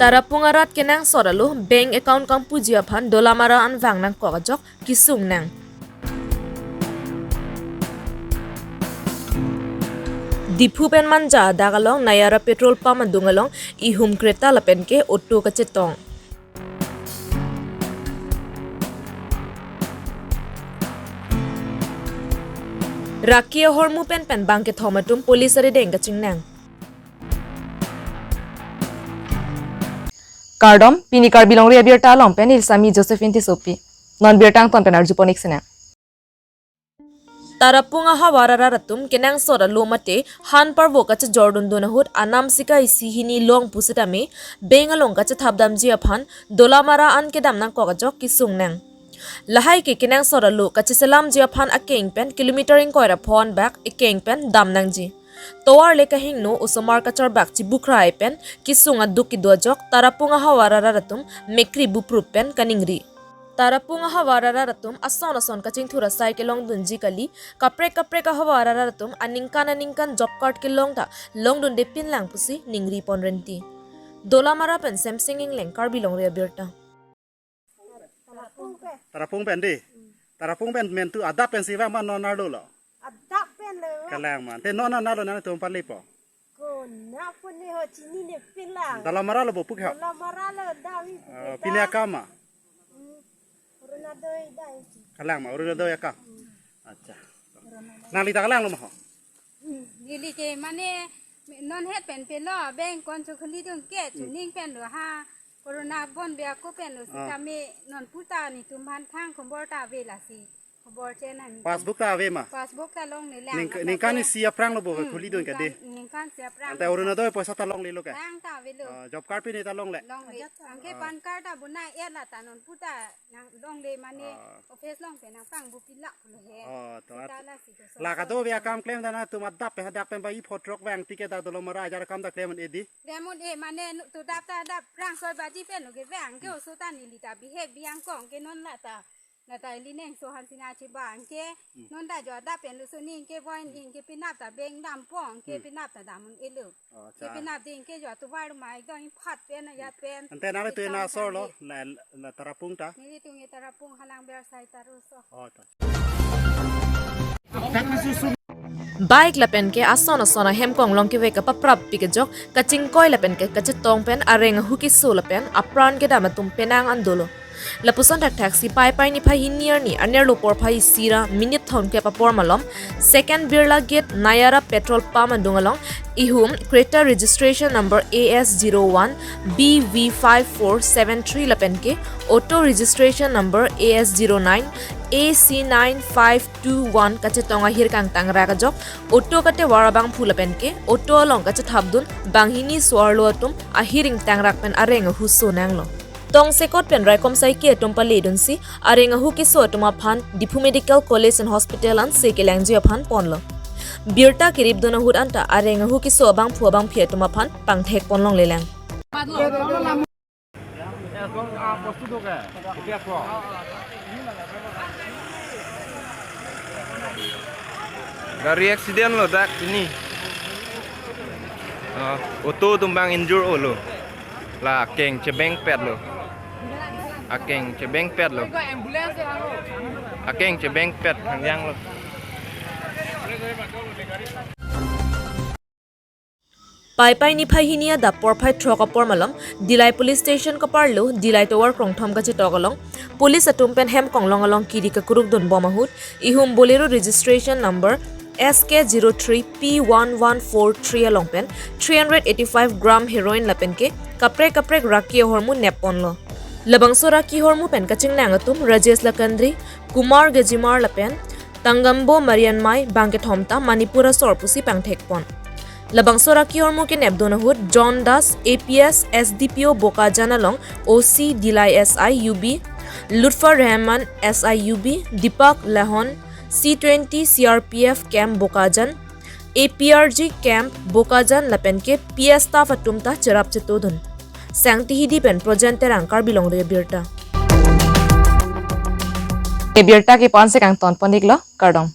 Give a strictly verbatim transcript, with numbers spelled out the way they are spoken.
Tarapung arat kenangsot alo bank account kangpuji aphan Dolamara an vang nangkok ajok kesung nang. Diphu pen Manja adak along Nayara petrol pump adung along ihum Creta lapen ke auto kachetong. Raki ahormu pen pen bang kethom atum police arideng kachingnang. Kardom, pini Karbi Longri abirta along pen Ilsami Josephine Tissopi. Non birta angton pen arjupon ik sinang. Tarapung ahavar arat atum kenangsot alo mate han parvo kachejor dundun ahut anam sika isi hini long pusitame bank along kachethap damji aphan Dolamara an kedam nangkok ajok kesung nang. Lahai ke kenangsot alo kacheselamji aphan akeng pen kilometer ingkoi ra phonbak ekeng pen dam nangji. Tovar le kahingno osomar kacharbak chibukrai pen kesung aduk kedo ajok Tarapung ahavar arat atum mekri buprup pen kaningri. Tarapung ahavar arat atum ason ason kachingthur asai kelongdunji kali, kaprek kaprek ahavar arat atum aningkan aningkan job card kelong ta longdunde pinlang pusi ningri pon renti. Dolamara pen Semsing Ingleng, Karbi Longri abirta. Tarapung pen di. Tarapung pen mentu adap pensi vang ma non arlo lo. Adap pen lo. Kalang ma. Te non arlo nangtum palepo. Ko na pun ni ho chini ne pinlang. Dolamara lo bo pu ke ho. Dolamara lo dawi. Eh, pini akam ma. Hmm. Orunodoi dawi. Kalang ma, Orunodoi akam. Hmm. Acha. Nangli ta kalang lo ma ho. Hmm. Neli ke mane non het pen pen lo bank account cho khuli dun ke chuning pen lo ha. Corona bon bia ko pen lo sitame non puta netum aphan thang khombor ta ave lasi. Khobor chen nang. Passbook ta ave ma? Passbook ta longle lang. Ning, ningkan isi aphrang lo bo khuli dun ke de. Ningkan isi aphrang. Ante Orunodoi poisa ta longle lo ke? Lang ta ave lo. Ah, job card pini ta longle? Longle. Anke PAN card ta bonai et la ta non puta nang longle mane office long pen nangpang bu pilak lo he. Oh, to. Sita lasi ko so. La kado bia kam klem dana tum adap pen hadak pen ba i photrok vang ticket ta Dolamara ajar kam ta klem un-e di. Klem un-e mane to dap ta dap rang soi baji pen lo ke vang ke oso ta neli ta bihek biang kong ke non la ta. Nata ili neng so han sina chiba anke non ta jo adap pen lo so ni anke boy anke pinap ta beng dam po anke pinap ta dam un-e lo. Oh, ke acha. Pinap ding ke jo tovar mai dong phat pen ya pen. Ante nang tu na sor lo la, la Tarapung ta. Neli tung e Tarapung halang ber sai taru so. Oh, ta. Bike lapen ke ason ason ahem konglong kevek kapaprap pik ajok kachingkoi lapen ke kachetong pen areng ahu keso lapen apran kedam atum penang an dolo. Lapuson thakthak si Paipai niphai hini arni anerlo porphai isi ra minute thomkep apor malom Second Birla Gate Nayara petrol pump adung along ihum Creta registration number A S zero one B V five four seven three lapen ke auto registration number A S zero nine A C nine five two one kachetong ahir kangtang rak ajok auto katevar abangphu lapen ke auto along kachethap dun banghini so-arlo atum ahir ingtang rak pen areng ahu so nanglo. Tongsekot pen raikom saike atum pale dunsi areng ahu keso atum aphan Diphu Medical College and Hospital an se kelangji aphan ponlo. Birta kerip dun ahut anta areng ahu keso abangphu abangphi atum aphan pangthek pon longle lang. Gari accident lo dak ini. Ah, auto atum bang injure olo. La akeng chebengpet lo. Akeng chebengpet lo. Akeng chebengpet hangyang lo. Paipai niphai hini adap porphai throk apor malom Dillai Police Station kaparlo Dillai Tower krongthom kachetok along police atum pen hem konglong along kiri kakuruk dun bom ahut ihum Bolero registration number S K zero three P one one four three along pen three hundred eighty-five gram heroin lapen ke kaprek kaprek raki ahormu nep ponlo. Labangso raki ahormu pen kachingnang atum Rajesh Lakandri, Kumar Gajimar lapen Tangambo Marianmai bang kethom ta Manipur asor pusi pangthek pon. Labangso raki ahormu kenep dun ahut John Das, A P S, S D P O Bokajan along O C Dillai S I U B, Lutfur Rahman S I U B, Deepak Lahon, C twenty C R P F camp Bokajan, A P R G camp Bokajan lapen ke P S staff atum ta cherap chetodun. Sangti Hidi pen Projen Terang, Karbi Longri Abirta. Abirta ke pon se kangton pon iklo, kardom.